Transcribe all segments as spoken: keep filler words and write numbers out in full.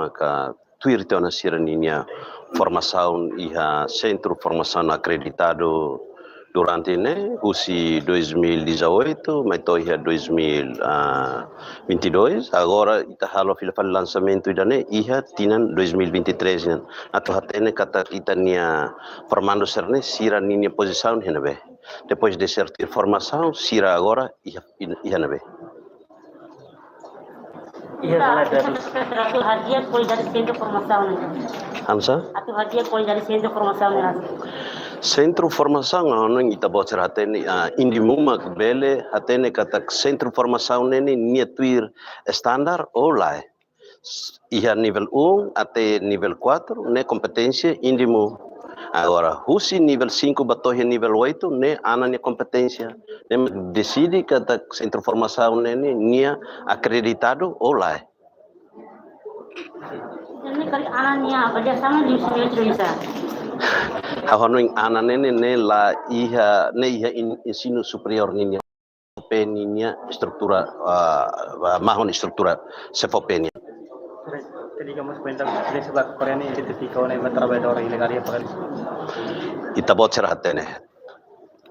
maka tuir tiha ona sira-ninia formasaun iha Sentru Formasaun Akreditadu durante ne'e, husi dois mil e dezoito, mai to'o iha dois mil e vinte e dois, agora ita halo fila fali lansamentu ida-ne'e iha tinan dois mil e vinte e três nian. Atu hatene katak ita-nia formandu sira-ne'e, sira-ninia pozisaun iha ne'ebé. Depois de sira tuir formasaun, sira agora iha, iha ne'ebé. Iha sala dadus. Atu hadi'a kualidade sentru formasaun ne'e. Hanesan? Atu hadi'a kualidade sentru formasaun ne'e. Sentru formasaun, ah, ne'e ita-boot sira hatene, ah, INDMU mak bele hatene katak sentru formasaun ne'e nia tuir standar ou lae. Iha nivel um até nivel quatro, ne'e kompeténsia INDMU. Agora, husi nivel cinco ba to'o iha nivel oito, ne'e ana nia kompeténsia. Ne'e mak deside katak sentru formasaun ne'e, ne'e nia akreditadu ou lae. Ne'e karik ana nia avaliasaun di sini bisa. Ha'u hanoin ana ne'e, ne'e, ne'e la iha, ne'e iha en-, ensinu superiór ninia. P ninia estrutura, ah, mahon estrutura SEFOPE nian. Te liga mós kuenta, presu ba Koreia ne'e identifika ona ba traballadór ilegál iha país. Ita-boot sira hatene.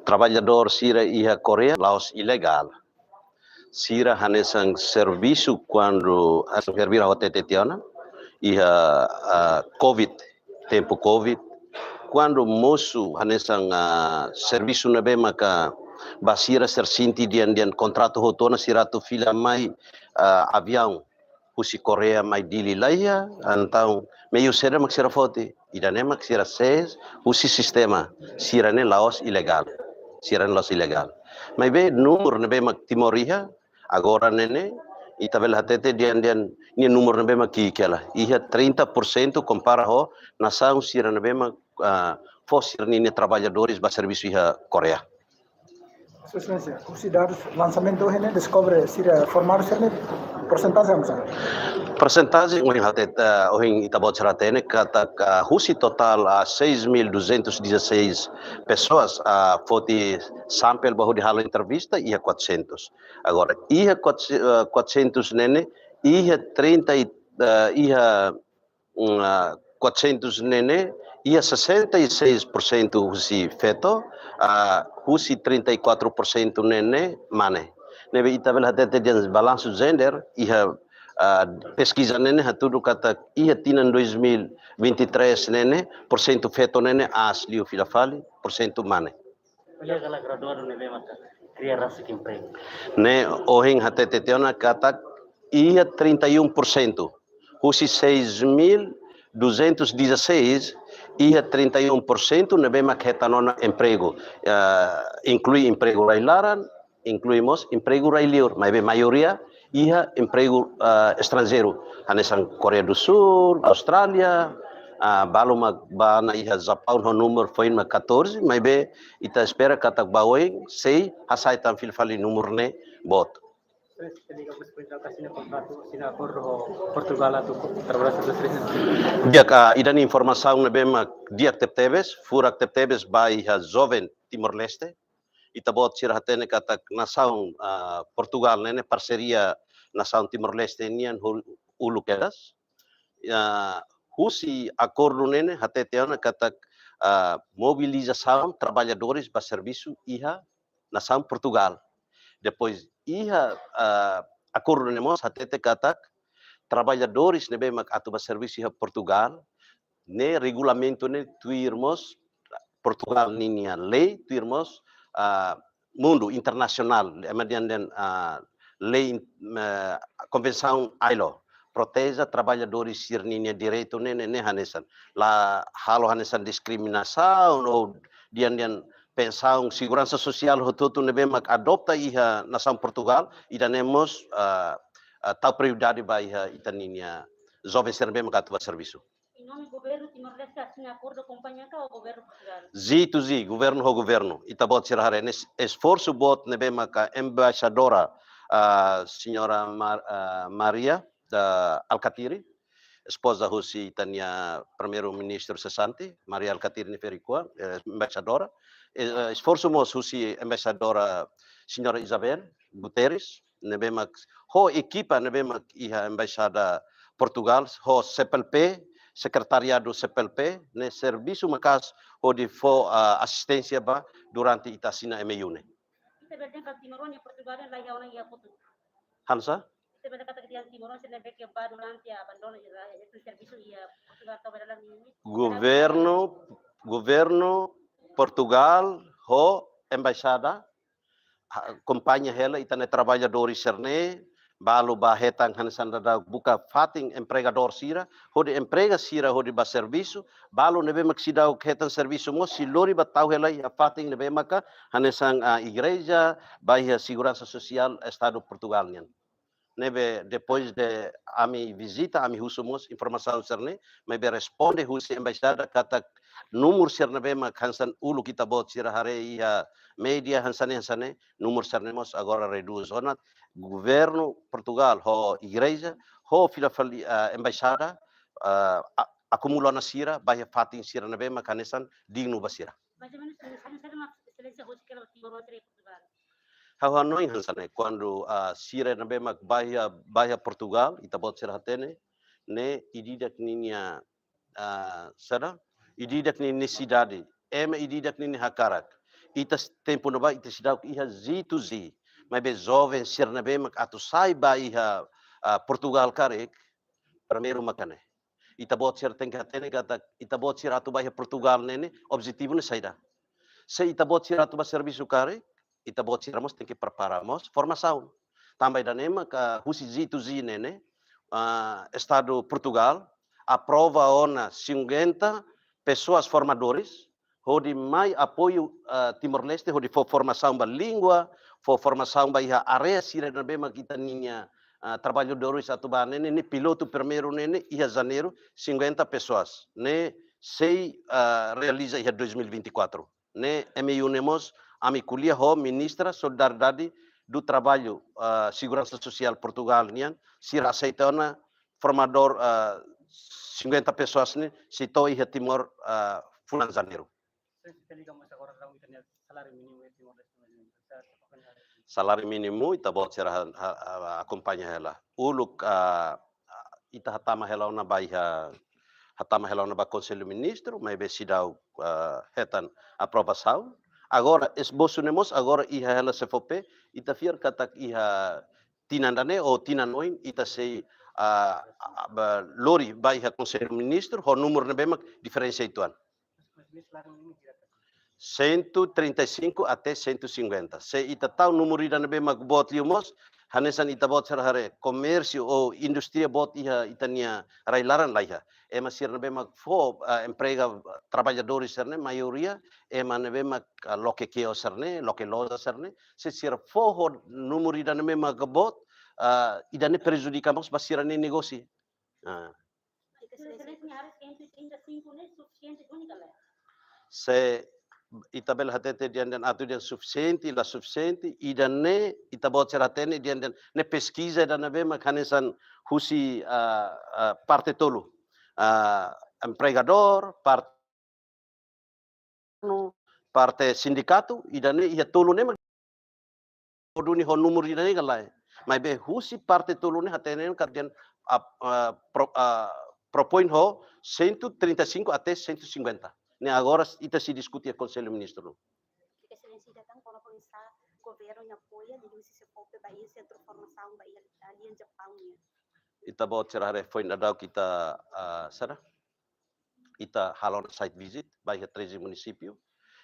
Traballadór sira iha Koreia la'ós ilegál. Sira hanesan servisu kuandu hanesan servisu ha'u hatete tiha ona iha, ah, covid, tempu covid. Kuandu mosu hanesan, ah, servisu ne'ebé maka ba sira sira sente dehan, dehan kontratu hotu ona sira atu fila mai, ah, aviaun husi Koreia mai Dili laiha, entaun meius saida mak sira foti, ida-ne'e mak sira sees husi sistema, sira-ne'e la'ós ilegál, sira-ne'e la'ós ilegál. Maibé númeru ne'ebé mak Timor iha, agora ne'e ne'e, ita bele hatete dehan, dehan nia númeru ne'ebé mak ki'ik hela. Iha trinta por cento kompara ho nasaun sira ne'ebé mak, ah, fó sira-ninia traballadores ba servisu iha Koreia. Sua Exelénsia, husi dadus lansamentu ohin ne'e deskobre sira formadu sira-ne'e porsentajen hanesan? Porsentajen ohin hatete, ah, ohin ita-boot sira hatene katak, ah, husi totál, ah, seis mil duzentos e dezasseis pessoas, ah, foti sampel ba hodi halo entrevista iha quatrocentos. Agora, iha quatro, eh, quatrocentos ne'e ne'e, iha trinta e, eh, iha, mm, ah, quatrocentos ne'e ne'e, iha sessenta e seis por cento husi feto, ah, husi trinta e quatro por cento ne'e ne'e mane. Ne'ebé ita bele hatete dehan balansu gender, iha, ah, peskiza ne'e ne'e hatudu katak iha tinan dois mil e vinte e três ne'e ne'e, porsentu feto ne'e ne'e aas liu fila fali, porsentu mane. Iha kala graduadu ne'ebé maka kria rasik empregu? Ne'e ohin hatete tiha ona katak iha trinta e um por cento. Husi seis mil duzentos e dezasseis, iha trinta e um por cento ne'ebé mak hetan ona empregu. Ah, inklui empregu rai-laran, inklui mós empregu rai-liur, maibé maioria iha empregu, ah, estranjeiru. Hanesan Koreia do Sul, Austrália, ah, balu mak bá ona iha Japaun ho númeru foin mak catorze, maibé ita espera katak ba oin sei hasai tan fila fali númeru ne'e boot. Te liga mós kuenta ka asina kontratu, asina akordu ho Portugal atu trabalha sa dois três. Di'ak, ah, ida-ne'e informasaun ne'ebé mak di'ak tebetebes, furak tebetebes ba iha joven Timor-Leste. Ita-boot sira hatene katak nasaun, ah, Portugal ne'e ne'e parseria nasaun Timor-Leste nian hul-, uluk kedas. Ya, husi akordu ne'e ne'e hatete ona katak, ah, mobilizasaun traballadores ba servisu iha nasaun Portugal. Depois iha, ah, akordu ne'e mós hatete katak traballadores ne'ebé mak atu ba servisu iha Portugal, ne'e regulamentu ne'e tuir mós Portugal ninia lei, tuir mós, ah, mundu internasionál, ema dehan dehan, ah, lei, eh, konvensaun ILO, proteje traballadores sira-ninia direitu ne'e, ne'e, ne'e hanesan. La halo hanesan diskriminasaun ou dehan dehan pensaun seguransa sosiál hotu-hotu ne'ebé mak adota iha nasaun Portugal, ida-ne'e mós, ah, ah, tau prioridade ba iha ita-ninia joven sira ne'ebé mak atu ba servisu. Em nome governu Timor-Leste asina akordu akompaña ka ho governu Portugal? Zi tu zi, governu ho governu. Ita-boot sira haree ne'e esforsu boot ne'ebé maka embaixadora, ah, señora Mar-, ah, Maria da Alkatiri, espoza husi ita-nia Primeiru-Ministru sesante, Maria Alkatiri nia ferik-oan, eh, embaixadora. Eh, esforsu mós husi embaixadora señora Isabel Guterres, ne'ebé mak ho ekipa ne'ebé mak iha embaixada Portugal, ho C P L P, sekretariadu C P L P, ne'e servisu maka'as hodi fó, ah, asisténsia ba durante ita asina M O U ne'e. Ita bele dehan timoroan iha Portugal ne'e la iha ona iha Portugal. Hanesan? Ita bele katak dehan timoroan sira ne'ebé ke ba durante abandona iha, iha servisu iha Portugal to'o bele la nini. Governu, governu Portugal ho embaixada, ha-, akompaña hela ita-nia traballadór sira-ne'e, balu ba hetan hanesan daudaun buka fatin empregadór sira, hodi emprega sira hodi ba servisu, balu ne'ebé mak seidauk hetan servisu mós sei lori ba tau hela iha fatin ne'ebé maka hanesan, ah, igreja, ba iha seguransa sosiál Estadu Portugal nian. Ne'ebé depois de ami vizita, ami husu mós informasaun sira-ne'e, maibé responde husi embaixada katak númeru sira ne'ebé mak hanesan uluk ita-boot sira haree iha média hanesan ne'e, hanesan ne'e, númeru sira-ne'e mós agora redús ona. Governu Portugal ho igreja, ho fila fali, ah, embaixada, ah, a-, akumula ona sira ba iha fatin sira ne'ebé mak hanesan dignu ba sira. Mais ou menos, sabe, sabe, Exelénsia, hoje que ela tinha uma outra em Portugal. Ha'u hanoin hanesan ne'e, kuandu, ah, sira ne'ebé mak ba iha, ba iha Portugal, ita-boot sira hatene, ne'e ida-idak ninia, ah, saida, ida-idak ninia nesesidade, ema ida-idak ninia hakarak. Ita s-, tempu ne'ebá, ita seidauk iha G to G. Maibé joven sira ne'ebé mak atu sai ba iha, ah, Portugal karik, primeiru maka ne'e. Ita-boot sira tenke hatene katak ita-boot sira atu ba iha Portugal ne'e ne'e, objetivu ne'e saida. Se ita-boot sira atu ba servisu karik, ita-boot sira mós tenke prepara mós formasaun. Tanba ida-ne'e maka husi G to G ne'e ne'e, ah, Estadu Portugal aprova ona cinquenta pessoas formadores, hodi mai apoiu, ah, Timor-Leste, hodi fó formasaun ba língua, fó formasaun ba iha área sira ne'ebé mak ita-nia, ah, traballadores atu ba ne'e ne'e, ne'e pilotu primeiru ne'e ne'e, iha Janeiru, cinquenta pessoas. Ne'e sei, ah, realiza iha dois mil e vinte e quatro. Ne'e M O U ne'e mós, ami ko'alia ho Ministra Solidariedade do Trabalho, ah, Seguransa Sosiál Portugal nian, sira aseita ona formadór, ah, cinquenta pessoas ne'e, sei to'o iha Timor, ah, fulan Janeiru. Saláriu mínimu iha Timor-Leste, mais ou menos. Saláriu mínimu, ita-boot sira ha-, ha-, ha-, akompaña hela. Uluk, ah, ah, ita hatama hela ona ba iha, hatama hela ona ba Konsellu Ministru, maibé seidauk, ah, hetan aprovasaun. Agora, esbosu ne'e mós, agora iha hela C F O P, ita fiar katak iha tinan ida-ne'e ou tinan oin, ita sei, ah, ah, ba, lori ba iha Konsellu Ministru, ho númeru ne'ebé mak diferensa uitoan. Cento e trinta e cinco até cento e cinquenta. Se ita tau númeru ida ne'ebé mak boot liu mós, hanesan ita-boot sira haree, komérsiu ou indústria boot iha ita-nia rai-laran laiha. Ema sira ne'ebé mak fó, ah, emprega traballadores sira-ne'e, maioria, ema ne'ebé mak, ah, loke kios sira-ne'e, loke loja sira-ne'e, se sira fó ho númeru ida ne'ebé mak boot, ah, ida-ne'e prejudika mós ba sira-nia negósiu. Ah. Se ita bele hatete dehan dehan atu dehan sufisiente, la sufisiente, ida-ne'e ita-boot sira hatene dehan dehan ne'e peskiza ida ne'ebé mak hanesan husi, ah, ah, parte tolu. Ah, empregadór, parte parte sindikatu, ida-ne'e iha tolu ne'e mak duni ho númeru ida-ne'e ka lae. Maibé husi parte tolu ne'e hatene katak dehan, ah, ah, pro-, ah, propoin ho cento e trinta e cinco até cento e cinquenta. Ne'e agora ita sei diskute iha Konsellu Ministru. Exelénsia, ida tan kona-ba oinsá governu nia apoiu liuhusi C F O P ba iha sentru formasaun ba iha, ah, lian Japaun nian. Ita-boot sira haree foin daudauk ita, ah, saida? Ita halo ona site visit ba iha treze munisípiu.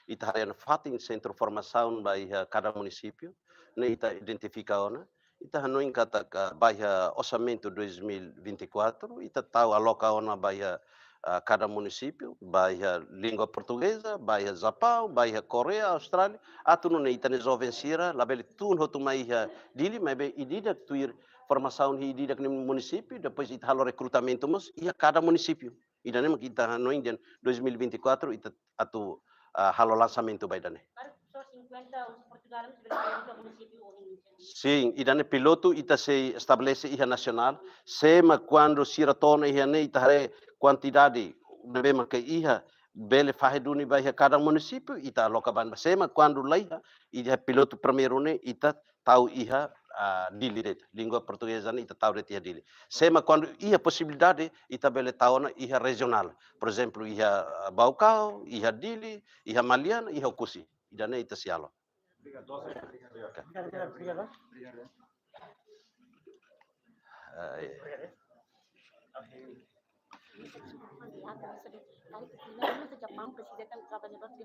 Ita haree ona fatin sentru formasaun ba iha kada munisípiu. Ne'e ita identifika ona. Ita hanoin katak ba iha orsamentu dois mil e vinte e quatro, ita tau aloka ona ba iha, ah, kada munisípiu, ba iha língua portugeza, ba iha Japaun, ba iha Koreia, Austrália, atu nune'e ita-nia joven sira labele tun hotu mai iha Dili, maibé ida-idak tuir formasaun iha ida-idak nia munisípiu, depois ita halo rekrutamentu mós iha kada munisípiu. Ida-ne'e mak ita hanoin dehan dois mil e vinte e quatro ita atu, ah, halo lansamentu ba ida-ne'e. Para pessoas cinquenta, os portugueses, bele iha munisípiu ohin. Sin, ida-ne'e pilotu ita sei estabelese iha nasionál. Se mak kuandu sira to'o ona iha ne'e ita haree kuantidade ne'ebé mak iha bele fahe duni ba iha kada munisípiu, ita aloka ba ne'ebá. Se mak kuandu laiha, iha pilotu primeiru ne'e ita tau iha, ah, Dili de'it. Língua portugeza ne'e ita tau de'it iha Dili. Se mak kuandu iha posibilidade, ita bele tau ona iha rejionál. Por ezemplu, iha, ah, Baucau, iha Dili, iha Maliana, iha Oekusi. Ida-ne'e ita sei halo. Oke. Ah, iya. Japão presiza ter trabalhador de